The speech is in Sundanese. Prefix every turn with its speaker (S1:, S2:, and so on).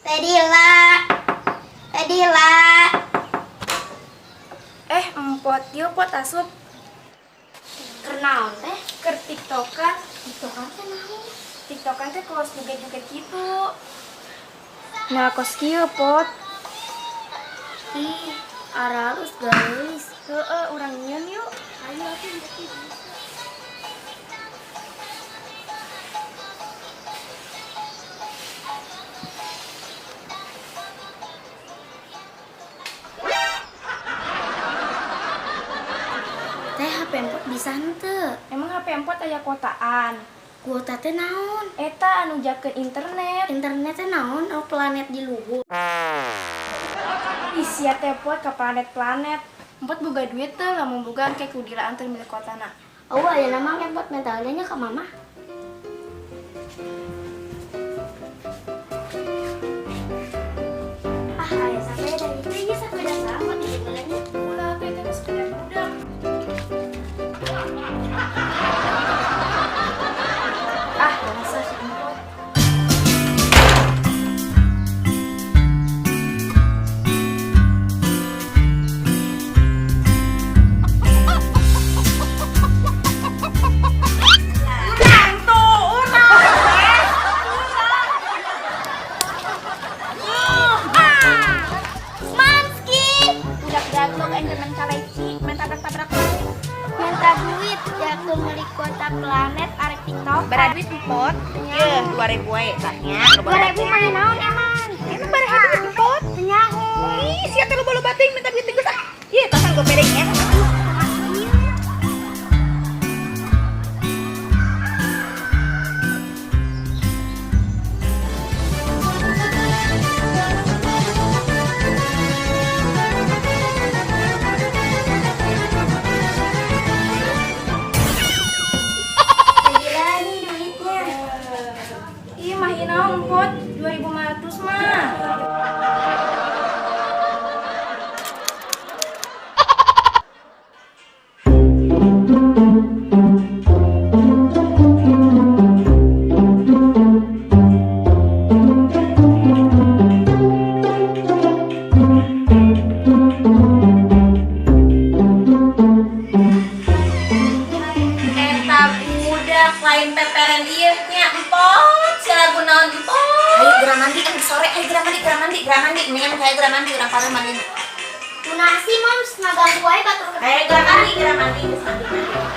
S1: Teh Dila. Teh Dila.
S2: Eh, Empot, yuk Pot asup.
S1: Keur naon teh?
S2: Keur TikTokan.
S1: TikTokan teh naon?
S2: TikTokan teh kos joget-joget gitu. Nah, kos kieu, Pot.
S1: Ih, aralus guys.
S2: Heeh, urang nyieun yuk.
S1: Ayo atuh berarti bisa. Teh HP Empot bisa henteu?
S2: Emang HP Empot aya kuotaan?
S1: Kuota teh naon?
S2: Eta anu jakeun internet.
S1: Internet teh naon? Oh, planet di luhur.
S2: Ih, sia teh Pot ka planet-planet. Empot boga duit teu, lamun boga engke ku Dila anter milik kuotana.
S1: Oh, aya nama Empot minta nya ka mama. Ah, aya sepeda itu ieu sepeda sama di sebelahnya.
S2: Ulah tuh itu mah sepeda budak. Ah, dasar si Empot.
S1: Mamski,
S2: Budak gaglok aing main kaleci, main tabrak-tabrak wae.
S1: Minta duit jatuh meuli kuota planet arek TikTok.
S3: Baraha duit, Empot? Ye, 2000 wae tah nya.
S1: 2000 mah naon emang?
S3: Emang baraha duit, Empot?
S1: Teu nyaho.
S3: Ih, sia teh loba-loba teuing minta duit geus ah. Ye, tasan gope deui nya.
S1: Gila nih duitnya.
S2: Ih, mah ieu naon, Empot? 2500 mah.
S3: Eta budak lain peperen ieu nya, Empot. Si lagu naon, Empot? Ayo geura mandi kan sore, ayo geura mandi, geura mandi, geura mandi. Mendingan kayak geura mandi, urang pare mandi.
S1: Lunasi moms ngaganggu wae batur.
S3: Ayo geura mandi, geura mandi, geus mandi. Mandi.